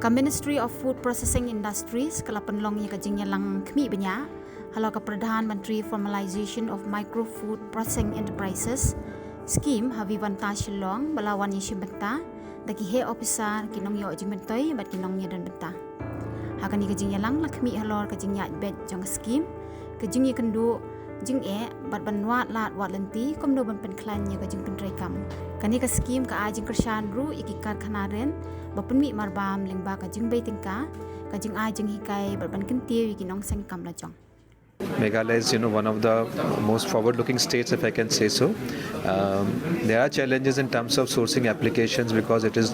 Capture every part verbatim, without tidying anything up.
Ka Ministry of Food Processing Industries ka la pynlong ïa ka jingïalang khmih bniah halor ka Pradhan Mantri Formalization of Micro Food Processing Enterprises Scheme ha Vivanta Shillong ba la wan ïashim bynta da ki heh ophisar, ki nongïoh jingmyntoi bad ki nongïadon bynta. Ha kane ka jingïalang la khmih halor ka jingïaid beit jong ka skim, ka jingïakynduh jingeh bad ban wad lad wad lynti kumno ban pynkhlaiñ ïa ka jingpyntreikam. Kane ka skim ka ai jingkyrshan ruh ïa ki karkhana ren ba pynmih marbam lyngba ka jingbei tyngka, ka jingai jinghikai bad ban kyntiew ïa ki nongseng kam lajong. Meghalaya is, you know, one of the most forward-looking states, if I can say so. Um, there are challenges in terms of sourcing applications because it is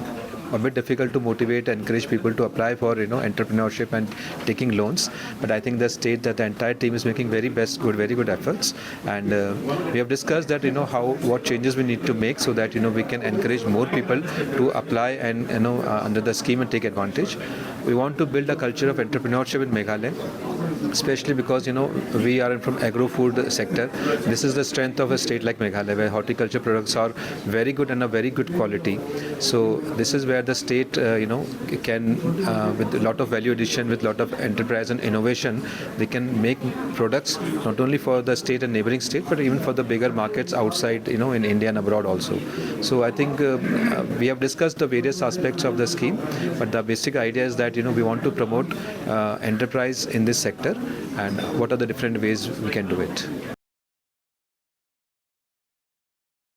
a bit difficult to motivate and encourage people to apply for, you know, entrepreneurship and taking loans. But I think the state, that the entire team is making very best, good, very good efforts. And uh, we have discussed that, you know, how, what changes we need to make so that, you know, we can encourage more people to apply and, you know, uh, under the scheme and take advantage. We want to build a culture of entrepreneurship in Meghalaya, especially because, you know, we are from agro-food sector. This is the strength of a state like Meghalaya, where horticulture products are very good and a very good quality. So this is where the state, uh, you know, can, uh, with a lot of value addition, with lot of enterprise and innovation, they can make products not only for the state and neighboring state, but even for the bigger markets outside, you know, in India and abroad also. So I think uh, uh, we have discussed the various aspects of the scheme, but the basic idea is that, you know, we want to promote uh, enterprise in this sector, and what are the different ways we can do it.